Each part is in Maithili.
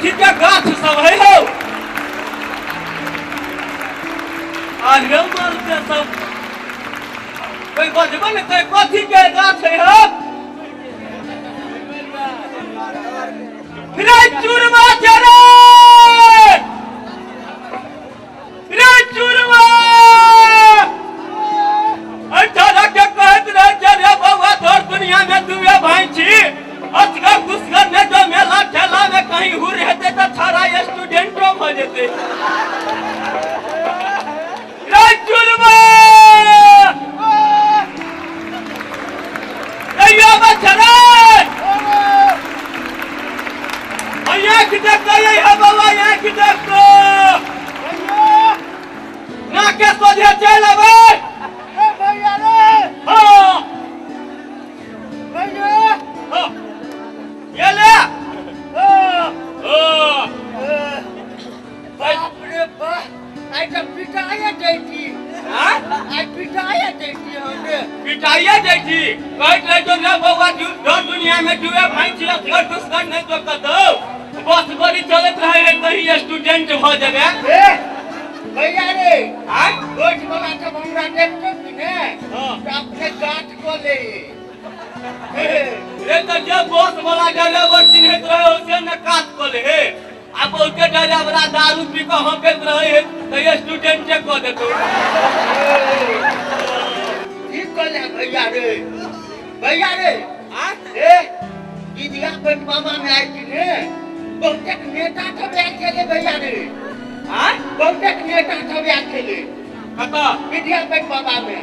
कथी के गाछ सब है हौ? आहिरे मारते सब कोई बजबो ने कोई कथी के गाछ है हौ? रे चूरमा चरे, रे चूरमा, अठारह के कहैत रहे जे रे बौआ, तोर दुनिया में दुए भाई छी, असगर दुसगर ने जो मेला ठेला में कहीं हुर हेतै तऽ छाड़ा स्टूडेंटो भऽ जेतै। रे चूरमा, रे बछड़ा, आँखि देख कऽ हे बौआ, आँखि देख कऽ नाके सोझे चलि अबै। हाँ हाँ, ये ले। हाँ। बाप रे बाप, आइ तऽ पिटाए दै छी। हाँ? आइ पिटाए दै छी हमरे। पिटाइए दै छी। कहैत रहै छौ रे बौआ, डर दुनिया में जुए भाई छी, असगर दुसगर नहि तो कतौ बस गाड़ी चलैत रहे है, कहीं स्टूडेंट भऽ जेबै। ए भैया रे। आँय? गोठ वाला सब हमरा देखतो कि ने? हाँ। तऽ अपने गाँठ कऽ ले। रे तऽ जे बस वाला ड्राइवर चिन्हैत रहे से ने कात कऽ ले हे, आ बहुते ड्राइवरा दारू पी कऽ हँकैत रहे हे तऽ स्टूडेंट चेक कऽ देतौ। ठीक कहले भैया रे, भैया रे। आँय? ए विद्यापति बाबा में आयल छी ने, बहुतेक नेता सब आयल छलै भैया रे। आँय? बहुतेक नेता सब आयल छलै। कतऽ? विद्यापति बाबा में।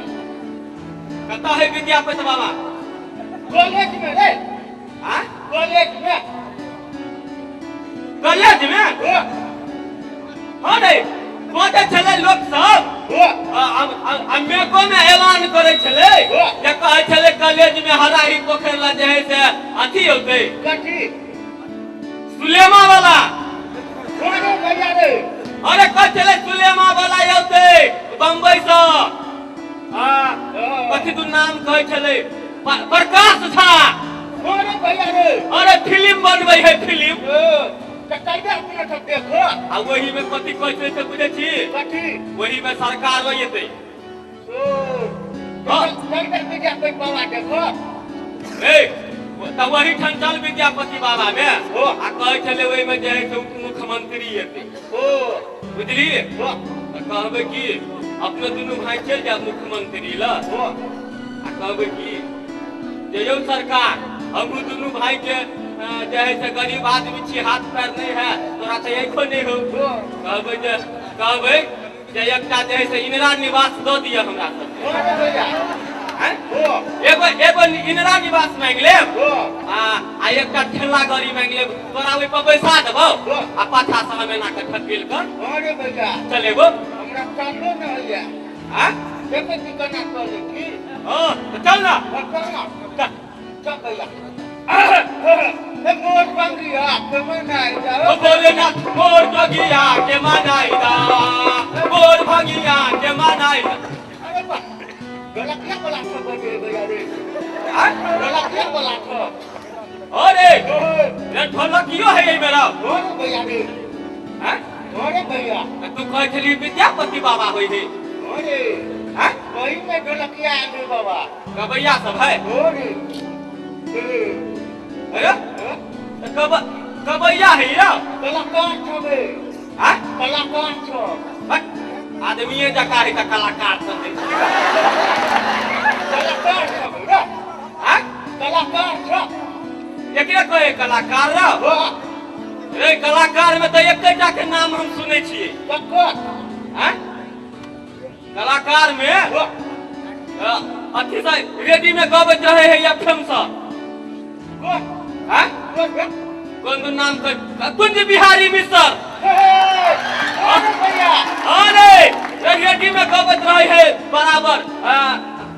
कतऽ है विद्यापति बाबा? कॉलेज में रे। आँय? कॉलेज में। कॉलेज में? ओ। हाँ रे, बजै छलै लोक सब। ओ। आ मेको में ऐलान करै छलै ओ। जे कहै छलै कॉलेज में हराही पोखरि ला जे है से अथी होतै। कथी? सुलेमा वाला। अरे भैया रे। अरे कहै छलै सुलेमा वाला औतै बम्बई सँ। आ कथी दू नाम कहै छलै, प्रकाश झा। अरे भैया रे। अरे फिल्म बनबै है, फिल्म। ओ, तऽ कहिया अपना सब देखो? आ ओही में कथी कहै छलै से बुझै छी? कथी? ओही में सरकार एतै। ओ। हाँ। चल चल विद्यापति बाबा देखो। ए तऽ वही ठाम चल विद्यापति बाबा में। ओ। आ कहै छलै ओहि में जे है से उप मुख्यमंत्री एतै। ओ। बुझलियै? ओ। तऽ कहबै कि अपने दुनू भाई चलि जायब मुख्यमंत्री लग। ओ। आ कहबै कि जे यौ सरकार, हमहूँ दुनू भाई के जे है से गरीब आदमी छी, हाथ पैर नहीं है, तोरा तऽ आँखो नहीं हो। ओ। कहबै जे एकटा जे है से इंदिरा निवास दऽ दिअ हमरा सबके। अरे भैया। आँय? ओ। एगो एगो इंदिरा निवास मांगि लेब। ओ। आ एकटा ठेला गाड़ी मांगि लेब, तोरा ओहि पर बैसा देबौ। ओ। आ पाछा से हम एना कऽ ठकेल कऽ अरे भैया। चलेबो। हमरा चललो न होइया। आँय? देखै छी केना चलै छी। हाँ, तऽ चल ना। हाँ, चल ना। चल। चल भैया। ए, मोर बंगिया के मनाई जा। ओ भोलेनाथ मोर जोगिया के मनाई दा, मोर भगिया के मनाई दा। अरे वाह, गलतिया वाला सब बजे भैया रे। आँय? गलतिया वाला सब। अरे ओए, रे ढोलकियो है एहि बेरा। अरे भैया रे। आँय? अरे भैया। तऽ तू कहै छली विद्यापति बाबा होइ है। अरे। आँय? वही में ढोलकिया आयल रे बाबा। गबैया सब है। अरे। ए, अरे? हाँ? तऽ गबैया है यौ। कलाकार छबे। आँय? कलाकार छब। हट, आदमीये जकाँ है तऽ कलाकार सब है। कलाकार छबे रे। आँय? कलाकार छब। एकरे कहै कलाकार रौ। वाह। रे कलाकार में तऽ एकेटा के नाम हम सुनै छियै। ककर? आँय? कलाकार में वाह। अथी से रेडी में गबैत रहे है एफएम से। कोन? आँय? कोन रे? कोन दू नाम कह? कुंज बिहारी मिश्र। हे, अरे भैया। अरे रेडी में गबैत रहे है बराबर।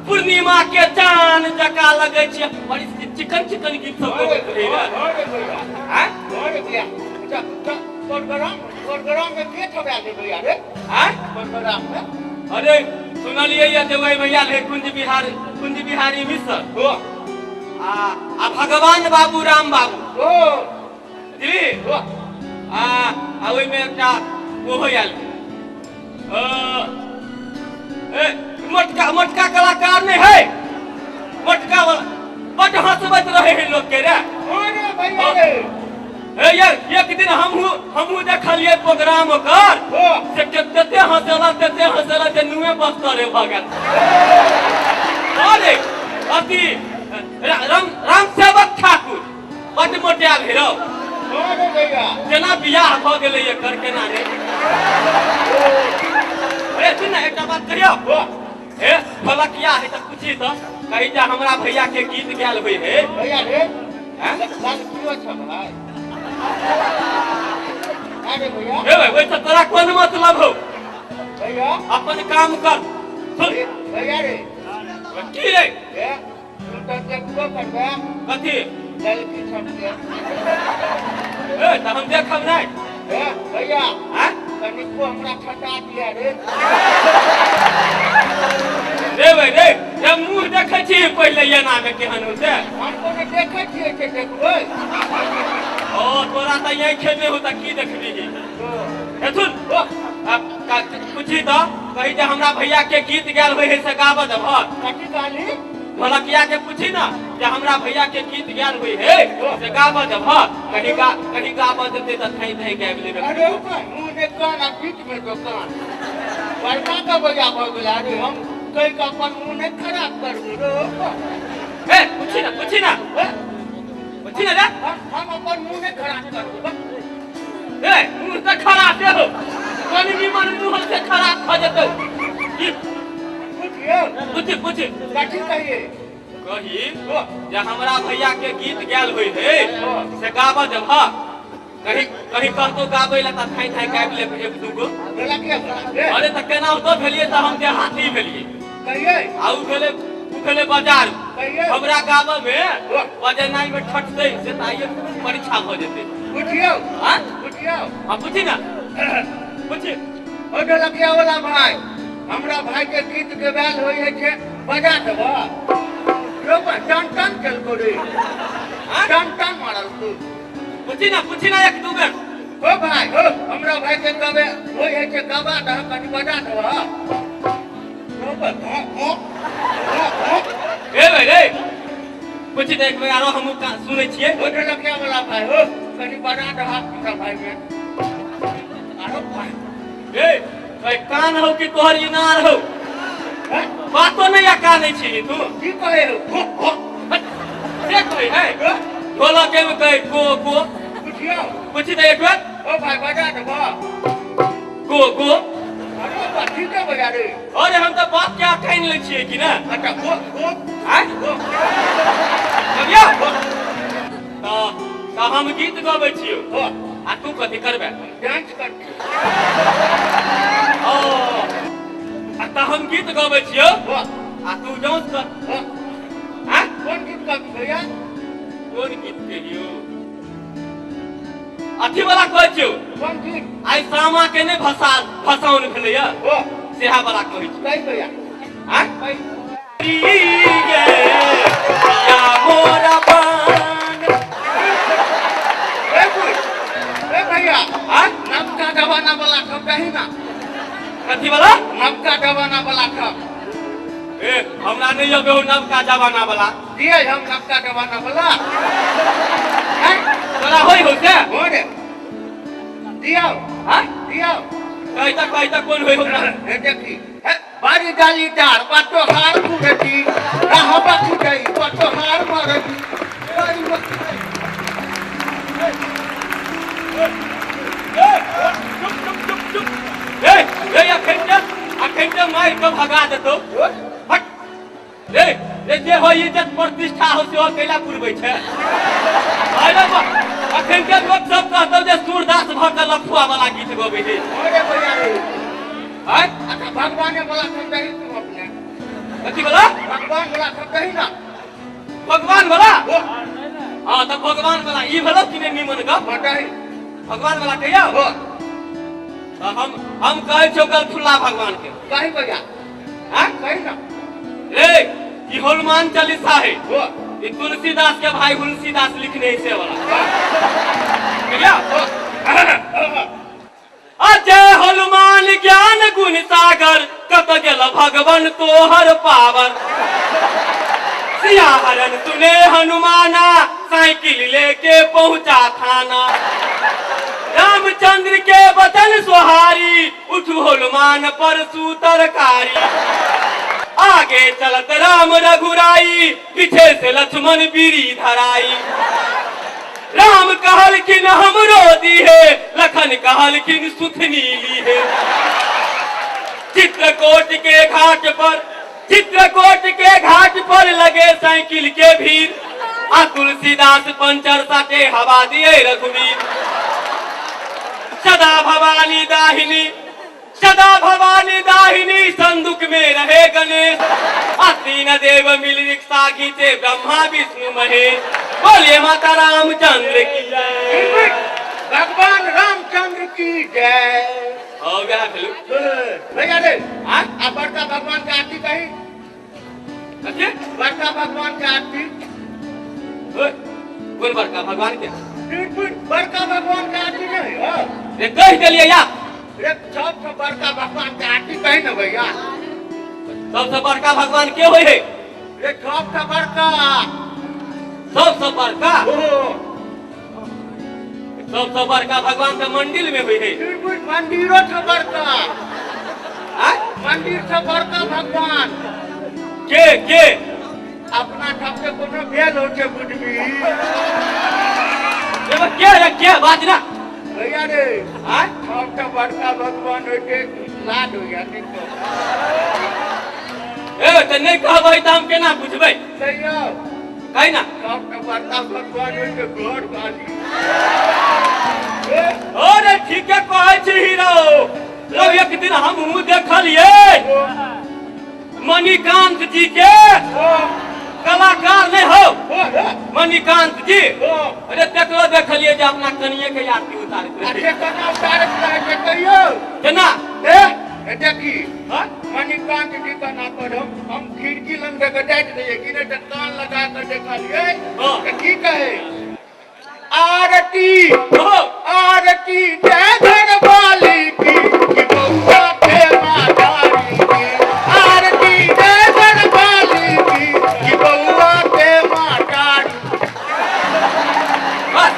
पूर्णिमा के चांद जका लगै छै, बड़ी चिकन चिकन गीत सब गबैत रहे रे। अरे भैया। आँय? अरे भैया। अच्छा, अच्छा, प्रोग्राम, प्रोग्राम में के सब आयल भैया रे? आँय? प्रोग्राम में? अरे सुनलियै या जे ओहि भैया रहे कुंज बिहारी मिश्र। ओ। आ भगवान बाबू राम बाबू। ओ। बुझली? ओ। आ आ ओहिमे एकटा ओहो आयल ए मोटका मोटका कलाकार नहीं है, मोटका वाला बड हंसबैत रहे है लोग के रे। अरे भैया रे ए यार एक दिन हमहू हमहू देखलिए प्रोग्राम ओकर से कते हंसला तते हंसला जे नुए बस्तर रे भगत। अरे अथी राम राम सेवक ठाकुर बड मोटिया भेल अरे भैया केना बियाह भऽ गेलै एकर केना नहि। ए सुन ना एकटा बात कहियौ, ए ढोलकिया है तऽ पूछी तऽ कही जे हमरा भैया के गीत गायल होइ है। भैया रे हैं? लड़कियो छ भाई। अरे भैया ए भाई ओहिसँ तोरा कोन मतलब हौ, भैया अपन काम कर। सुन भैया रे की रे ए तू तऽ देखबो करबे कथी लड़की सबके। ए तऽ हम देखब नहि। ए भैया हैं? कनिको हमरा ठटा दिया रे। रे भाई रे रे मुँह देखै छी पहिले एना मे केहन हो से। हम कोनो देखै छियै से देखबै। ओ तोरा तऽ आँखे नहि हो तऽ की देखबिही। एथुन पूछी तऽ कही जे हमरा भैया के गीत गायल होइ है से गाबऽ देबह। कथी कहली? ढोलकिया के पूछी ना जे हमरा भैया के गीत गायल होइ है से गाबऽ देबह। कहीं गा कहीं गाबऽ देतै तऽ थैं थैं गाबि लेबै। अरे मुँह ने कान आ बीच में दोकान बड़का का भैया भऽ गेल। अरे हम कहि कऽ अपन मुँह नहि खराब करबू रे। ए पूछी ना पूछी ना पूछी ना रे। हम अपन मुँह नहि खराब करबू। ए मुँह तऽ खराब हो कनि निमन मुँह से खराब भऽ जेतौ। की पूछियौ? पूछी पूछी कथी कहिए? कही जे हमरा भैया के गीत गायल होइ है से गाबऽ देबह। कहीं कहीं कहतो गाबै लए तऽ थाइ थाइ गाबि लेब एक दूगो। ढोलकिया रे अरे तऽ केनाहितो भेलियै तऽ हम देहाती भेलियै कहिए आ उ भेलै बाजार। कहिए हमरा गाबऽ मे बजेनाइ मे ठटतै से तऽ आइए परीक्षा भऽ जेतै। पूछियौ? आँ पूछियौ? हाँ पूछी ना पूछी। ओ ढोलकिया वाला भाई हमरा भाई के गीत गवायल होइ है छै बजा देबह। रोपा टन टन केलको रे टन टन मारल तू। पूछी ना एक दू बेर। ओ भाई हो हमरा भाई के गवे होइ है छै गवा दह कनि बजा देबह। रोपा हो हो हो ए भाई रे पूछी तऽ एक बेर आरो हमहूँ सुनै छियै। ओ ढोलकिया वाला भाई हो कनि बजा दह हमरा भाई में। आरो भाई ए भाई कान हो कि तोहर इनार हो बातो नहीं अकानै छी तू की कहै हो हो से कहै है ढोलके में कहै गो गो। पूछियौ? पूछी तऽ एक बेर। ओ भाई बजा देबह गो गो। अरे बा ठीक है बजा रे। अरे हम तऽ बात के अकानि लै छियै कि ना। अच्छा गो गो आँय गो गबियौ तऽ हम गीत गबै छियौ हो आ तू कथी करबे? डांस करबै। ओ आ तऽ हम गीत गबै छियौ हो आ तू डांस कर। हो आँय कोन गीत गाबी भैया? कोन गीत कहियौ? अथी वाला कहै छियौ कोन गीत? आइ सामा के नहि भसाउन भेलैया हो सेहा वाला कहै छियौ। कहि भैया आँय कहि। या मोरा बान। ए बुढ़ ए भैया आँय नवका जमाना वाला सब कही ना। कथी वाला? नवका जमाना वाला सब। ए हमरा नहि अबै हो नवका जमाना वाला। दिए हम नवका जमाना वाला। हैं? तोरा होइ हो से? हो रे दियौ आँय दियौ कहि तऽ कहि तऽ कोन होइ हो ना। हे देखी हे बारी डाली डार पटो हार कुरती रहा बाकी गई पटो हार मारती बारी ए चुप चुप चुप चुप। ए ए अखन ते मारि कऽ भगा देतौ। हट रे रे जे हो इज्जत प्रतिष्ठा हो से हो कैला पुरबै छै। अरे बा अखन के लोक सब कहतौ जे सूरदास भऽ कऽ लफुआ वाला गीत गबै है। अरे भैया रे आँय अच्छा भगवाने वाला सब कही तू अपने। कथी वाला? भगवान वाला सब कही ना। भगवान वाला? हो हाँ तऽ भगवान वाला ई भेलौ कि नहि निमन गप? बताही भगवान वाला कहियौ? हो तऽ हम कहै छियौ गलफुल्ला भगवान के। कही भैया आँय कही ना। रे ई हनुमान चालीसा है हो ई तुलसीदास के भाई तुलसीदास लिखने है से वाला। कहियौ? हो अजय हनुमान ज्ञान गुण सागर, कत गेल भगवान तोहर पावर। सियाहरन सुने हनुमाना, साइकिल लेके पहुंचा थाना। रामचंद्र के वचन सोहारी, उठु हनुमान पर सूतरकारी। आगे चलत राम रघुराई, पीछे से लक्ष्मण बीरी धराई। राम कहलखिन हमरो दी है, लखन कहलखिन सुथनी ली है। चित्रकोट के घाट पर, चित्रकोट के घाट पर लगे साइकिल के भीड़, आ तुलसीदास पंचर साटे हवा दिए रघुवीर। सदा भवानी दाहिनी, सदा भवानी दाहिनी, संदूक में रहे गणेश। आ तीन देव मिल रिक्शा घीचे, ब्रह्मा विष्णु महेश। बोलिए माता रामचंद्र की जय। भगवान रामचंद्र की जय। हो गया भेलु। भैया रे। आ? आ बड़का भगवान के आरती कही। कथी? बड़का भगवान के आरती। ओए, कोन बड़का भगवान के? बड़का भगवान के आरती नहीं हो? रे, कहि देलियै या। रे, सबसे बड़का भगवान के आरती कही ना भैया। सबसे बड़का भगवान के होइ है? रे, सबसे बड़का। सबसे बड़का? ओ। सबसे बड़का भगवान तऽ मंदिर में होइ है। त्रिभुज मंदिरो से बड़का। आ? मंदिर से बड़का भगवान। के के? अपना सबके कोनो भेल हो छै बुझबी। एगो के रे, के बाज ना। भैया रे। आ? सबसे बड़का भगवान होइ छै लाड होइया नहीं तो। ए, तऽ नहि कहबै तऽ हम केना बुझबै? कहियौ। कहि ना। सबसे बड़का भगवान होइ छै घर वाली। अरे, ठीके कहै छी हीरो। रौ, एक दिन हमहूँ देखलियै मणिकांत जी के। कलाकार नहि हो मणिकांत जी? अरे, तकरो देखलियै जे अपना कनिये के आरती उतारैत रहै। अच्छे, केना उतारैत रहै छै कहियौ। केना? ए, देखी। हाँ? मणिकांत जी का नाम पर हम खिड़की लग के जाइत रहियै कि नहि, तऽ कान लगा के देखलियै। हाँ। तऽ की कहे? आरती। हो। आरती जय घर वाली की, कि बउआ के मातारी की। आरती जय घर वाली की, कि बउआ के मातारी। बस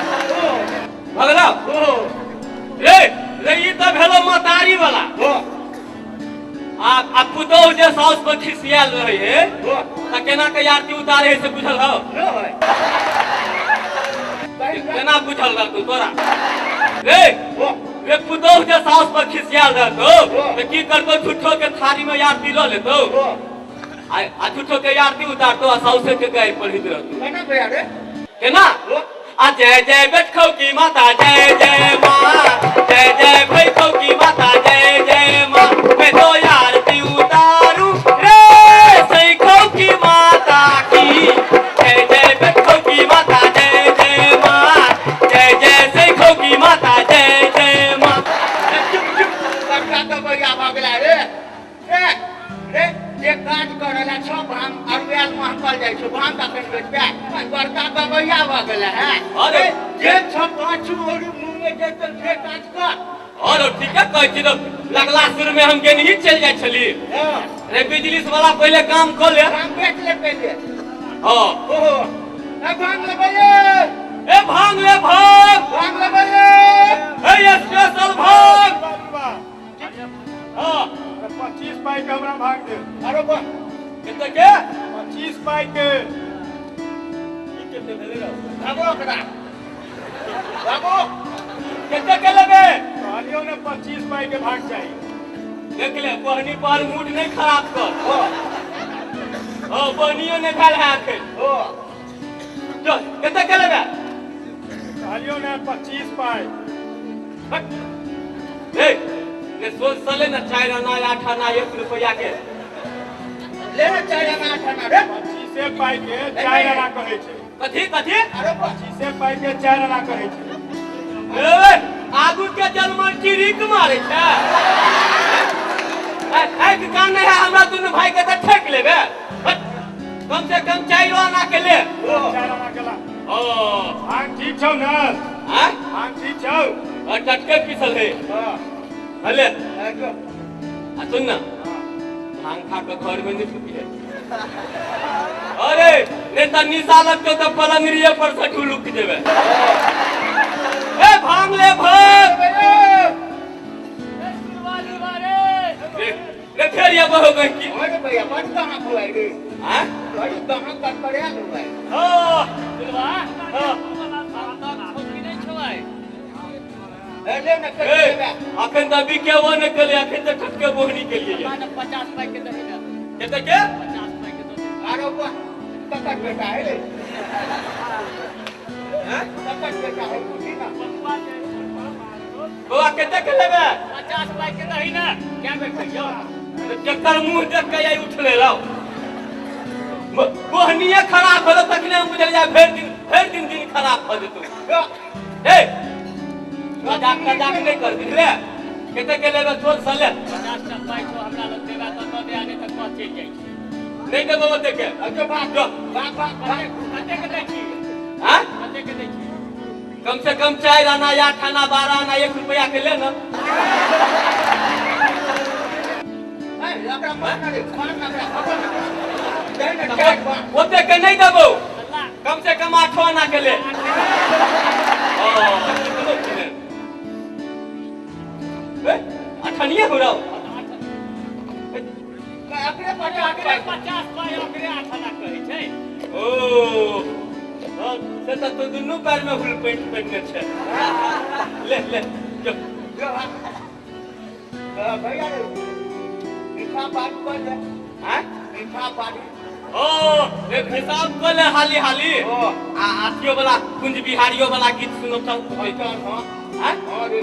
भगलो? ओ। रे रे, ई तऽ भेलो महतारी वाला। ओ। आ आ पुतोहु जे साउस पर खिसियाल रहै है, ओ। तऽ केना के आरती उतारे है से बुझल हो? नहि। केना बुझल रहतौ तोरा रे? ओ। रे, पुतोहु जे साउस पर खिसियाल रहतौ ओ। तऽ की करतौ? झूठो के थारी में आरती लऽ लेतौ ओ। आ आ झूठो के आरती उतारतौ आ साउसे के गारि पढ़ैत रहतौ। केना भैया रे? केना? ओ। आ जय जय बैठखौ की माता, जय जय माँ, जय जय बैठखौ की माता, जय जय माँ, मैं तो आरती उतारू रे सैखौ की माता की। जय जय बैठखौ की माता, जय जय माँ, जय जय सैखौ की माता, जय जय माँ। चुप चुप, बड़का गबैया भऽ गेला रे। ए रे, जे काज करला सब भांग अरुआल महकल जाइ छै। भांग कखन बेचबै? बड़का गबैया भऽ गेला है। अरे। जे छ पाँचू ओरी मुँह में जेतै से काज कर। और ठीके कहै छी। लगला सुर में हम गेनही चलि जाइ छली। हाँ। रे, बिजली वाला पहिले काम कऽ ले। भांग बेच ले पहिले। हाँ। ओहो, ए, भांग लेबै? ए, भांग ले भांग। भांग लेबै? ए, स्पेशल भांग। हाँ। 25 पाई के हमरा भाग दे। अरे वाह। कते के? 25 पाई के। ई कते भेलै रौ? भागो ओकरा, भागो। कते के लेबै? कहलियौ ने, 25 पाई के भाग चाही। देख ले, बहनी पर मूड नहीं खराब कर। ओ। हाँ, बहनियो नहीं भेल है अखन। ओ। चल, कते के लेबै? कहलियौ ने, 25 पाई। हट। ए ने, सोच सले ना, 4 आना 8 आना 1 रुपया के। ले ना 4 आना 8 आना रे। 25 पाई के 4 आना कहै छै। कथी कथी? अरे वाह। 25 पाई के 4 आना कहै छै। ए, आगू के जलमन चिरिक मारे छै। एक कान नहीं है हमरा दुनू भाई के तऽ ठेक लेबे। हट, कम से कम 4 आना के ले। ओ। 4 आना के ला। ओ। भांग ठीक छौ ने? आँ? भांग ठीक छौ? और टटके पीसल है। हाँ। हले। हाँ, जो। आ सुन ना, भांग खा के घर में नहीं छुपी है। अरे नहीं तो निशा लगतो तो पलंगरिये पर से ढुलुक जेबे। ए भांग ले भांग। रे रे फेर ये बहु गई की। अरे भैया बड़ कहाँ खुआई रे? हाँ? बड़ कहाँ कटकड़िया खुआई? हाँ। हाँ। ए, ले ना, कट ए, लेबे। अखन तऽ बिकेबो नहि केलै, अखन तऽ ठटके बोहनी केलियै। 50 पाई के दही ना। कते के? 50 पाई के दही। आरो बा, ककर बेटा है रे? हैं? ककर बेटा है पूछी ना। बौआ कते के लेबै? 50 पाई के दही ना। क्या बेटा यो? तऽ केकर मुँह देख के आइ उठले रहो। बोहनिये खराब भेलो तखने हम बुझलियै भरि दिन दिन खराब भऽ जेतौ। ए मजाक मजाक नहि कर बुझले। कते के लेबै तोर से ले। 50 टा पाई छौ हमरा लग देबा तऽ दऽ दे, आ नहि तऽ कह चलि जाइ छी। नहि देबो ओते के। अच्छा भाग जो। भाग भाग भाग। कते के दै छी? हाँ? कते के दै छी? कम से कम 4 आना 8 आना 12 आना 1 रुपया के ले ना। ए, ओकरा मार ना रे, मार ना ओकरा, खबर ना। दे ना, चार बा। ओते के नहीं देबो, कम से कम 8 आना के ले। ए, अठनिये हो रहा। अपने 50 पाई। 50 पाई ओकरे 8 आना कहै छै। ओ, हाँ, से तऽ तू दुनू पैर में हुल पेंट पहिरने छै। ले ले जो। जो भाग। भैया रे, हिसाब बात कर ले। हाँ? हिसाब बात। ओ, एक हिसाब कर ले हाली हाली। ओ। आ आथियो वाला कुंज बिहारियो वाला गीत सुनब तऽ। अच्छा, हाँ। हाँ? हाँ रे।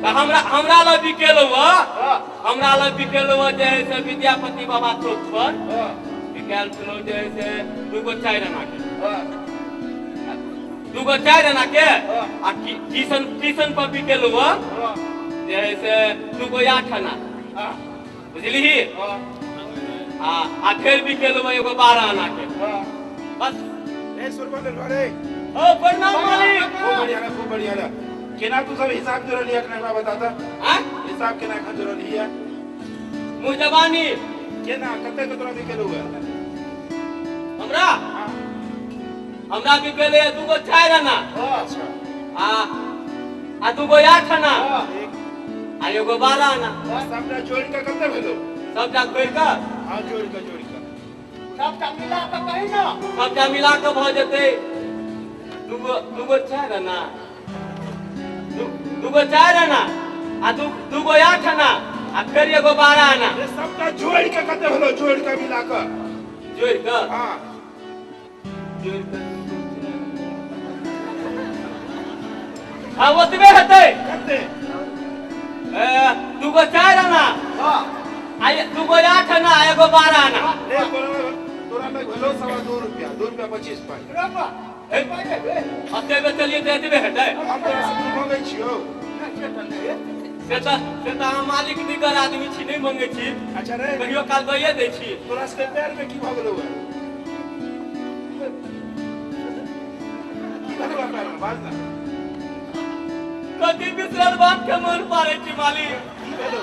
तऽ हमरा हमरा लग बिकेलौ हँ। हाँ। हमरा लग बिकेलौ हँ जे है से विद्यापति बाबा चौक पर। हाँ। बिकेल छलौ जे है से 2 गो 4 आना के। हाँ। 2 गो 4 आना के। हाँ। आ किशन किशन पर बिकेलौ हँ। हाँ। जे है से 2 गो 8 आना। हाँ। बुझलिही? हाँ। आ फेर बिकेलौ हँ एगो 12 आना के। हाँ। बस। ए सुरबा ले रे। ओ प्रणाम मालिक। खूब बढ़िया रे, खूब बढ़िया रे। केना तू सब हिसाब जोड़ल हिया हमरा बताता? हाँ? हिसाब केना एखन जोड़ल हिया? मुँह जबानी। केना कते के तोरा बिकेलौ हँ? हमरा? हाँ। हमरा बिकेले 2 गो 4 आना। अच्छा। आ 2 गो 8 आना। हाँ। आ एगो 12 आना। सबटा जोड़ के कते भेलो? सबटा जोड़ के? हाँ, जोड़ के जोड़ के। सबटा मिला के कही ना। सबटा मिला के भ जेतै 2 गो 4 आना। 2 गो 4 आना आ 2 गो 8 आना आ फेर एगो 12 आना। ये सबटा जोड़ के कते भेलो? जोड़ के मिला के। जोड़ के? हाँ। जोड़ के। हाँ ओतबे हेतै। कते? 2 गो 4 आना। हाँ। आ 2 गो 8 आना आ एगो 12 आना। ले तोरा लग भेलो 2.25 रुपया, 2 रुपया 25 पाई। रबा। ए, अते बेचलियै तऽ एतबे हेतै। हम तोरा से की मंगै छियौ? से तऽ अहाँ मालिक निकर आदमी छी, नहि मंगै छी। अच्छा रे। कहियो काल दैये दै छी। तोरा सबके पैर में की भऽ गेलौ हँ? की भेलौ पैर में? बाज ना। कथी बिसरल बात के मन पारै छी मालिक? की भेलौ?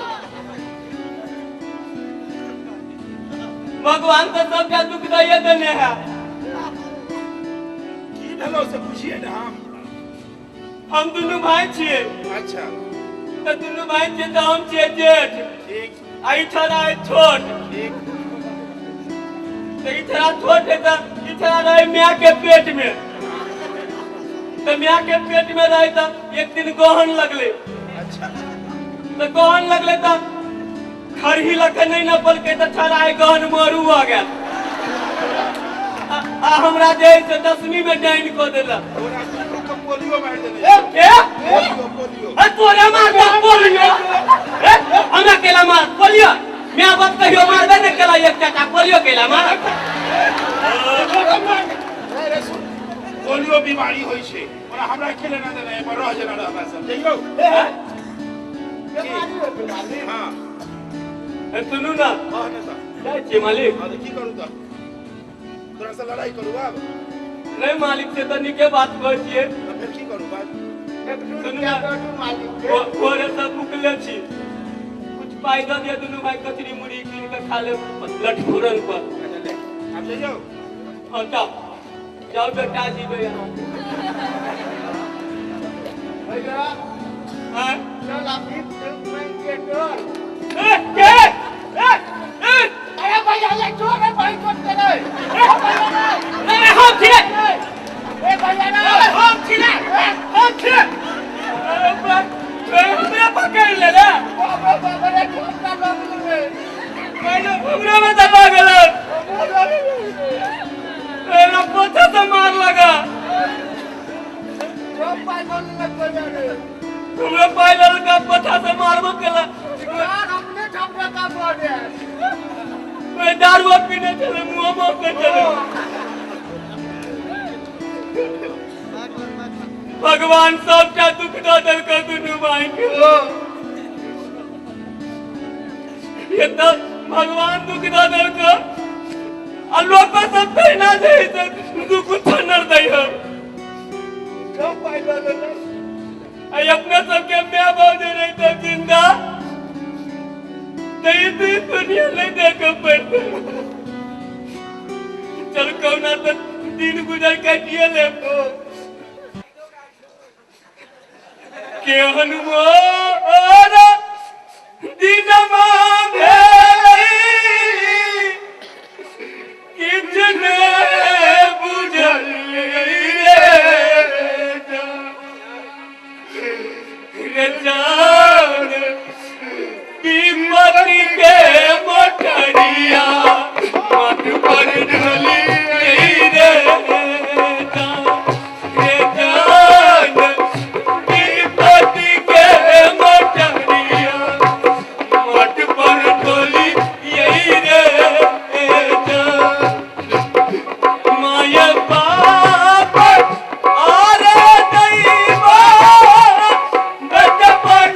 भगवान तऽ सबटा दुख दैये देने है। की भेलौ से पूछिए ने हम। हम दुनू भाई छियै। अच्छा। तऽ दुनू भाई छियै तऽ हम छियै जेठ। ठीक। आ ई छोड़ा है छोट। ठीक। तऽ ई छोड़ा छोट है तऽ ई छोड़ा रहै माय के पेट में। तऽ माय के पेट में रहै तऽ एक दिन गहन लगलै। अच्छा। तऽ गहन लगलै तऽ खरही लऽ के नहि नपलकै तऽ छोड़ा है गहन मरू भऽ गेल। आ हमरा जे है से 10वीं में डाइन कऽ देलक। तोरा दुनू के पोलियो मारि देने। ए, के? Polio, polio. ए, तोरे मारतौ पोलियो। ए, हमरा केला मार पोलियो। My बाप कहियो मारबे नहि केला एक टका पोलियो केला मार। पोलियो बीमारी होइ छै, ओना हमरा के लेना देना है, पर रह जेना रहबा सब। जइयौ। बीमारी हो बीमारी। हाँ। ए, सुनू ना। कह ने तऽ। जाइ छियै मालिक। हाँ, तऽ की करू तऽ? तोरा से लड़ाई करू आब? नहीं मालिक से तऽ नीके बात कहै छियै। तऽ फेर की करू बात? सुनू। मालिक के। भोरे से भुखले छी, कुछ पाइ दऽ दिअ, दुनू भाई कचरी मुरही कीन कऽ खा लेब लटफुरन पर। अच्छा ले, आब जइयौ। हाँ, जाओ जाओ बेटा, जीबै अहाँ। भैया। आँय? चल अभी बैंक के डोर। ए, के? ए, ए, अरे भैया, ये चोर है भाई, चोर चले। ए भैया रे। ए, हम छियै। ए भैया रे। हम छियै, हम छियै। अरे बाप रे, हमरा पकड़ ले रे। बाप रे बाप रे, झोंका लग रे। पहिले हमरा में दबा गेल। हमरा पोछा से मार लगा। सब पाई बोलने लग गया रे। हमरा पाइ ललका, पोछा से मारबो केला। यार, हमने झपड़ा का बोल रहे। मैं दारू पीने चले, मुंह मुंह पे चले। भगवान सबटा दुख दऽ देलकै दुनू भाई के। ये तऽ भगवान दुख दऽ देलकै आ लोक सब तहिना दै से दुख छन्नर दै है। सब पाई बोलने। आ अपने सबके माय बाप जे रहिते जिंदा तऽ ई दुनिया नहि देखऽ पड़तै। चल, कहुना तऽ दिन गुजर काटिए लेब। केहन मोर दिनमा भेलै, किछु ने बुझल रे। रे जान, विपत्ति के मोटरिया मत पर ढली रे जान। रे जान, विपत्ति के मोटरिया मत पर ढली रे जान। My बाप आरे दैवा बेट पर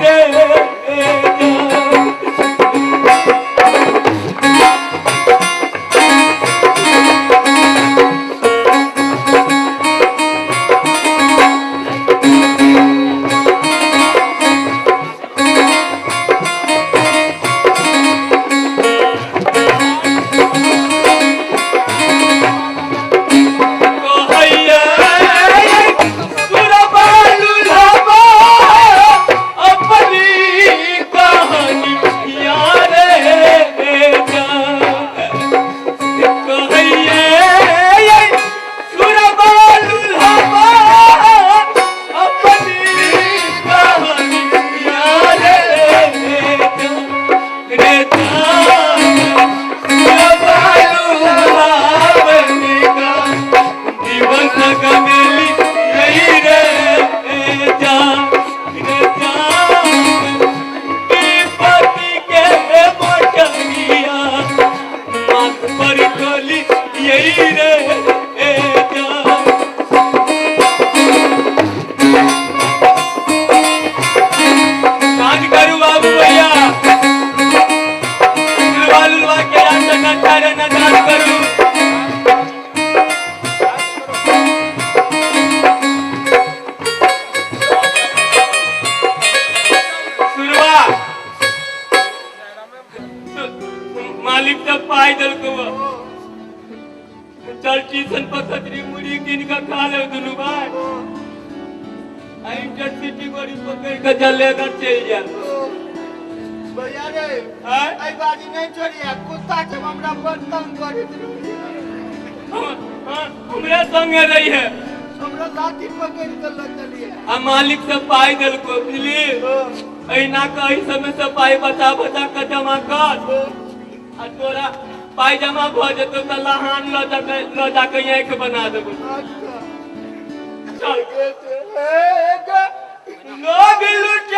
रे काज करू बाबू भैया लुलवा लुलवा के रास्ता न रे न दान करू। सुरवा मालिक सब पाई दलको चल ट्यूशन पर खतरी मुड़ी कीन के खा ले दुनू भाई आ इंटरसिटी गोरी पकड़ के जलेगा चल जा। भैया रे आय? एहि बाजी नहीं छोड़िया, कुत्ता सब हमरा बड़ तंग करैत रहे। हमरे संगे रही है, हमरा लाठी पकड़ के लऽ चलिए। आ मालिक सब पाई दलको बुझली, एहिना के एहि समय से पाई बचा बचा के जमा कर आ तोरा पाई जमा भऽ जेतौ तऽ लहान लऽ जाके आँखि बना देबो। अच्छा चल हे गे लोग लूट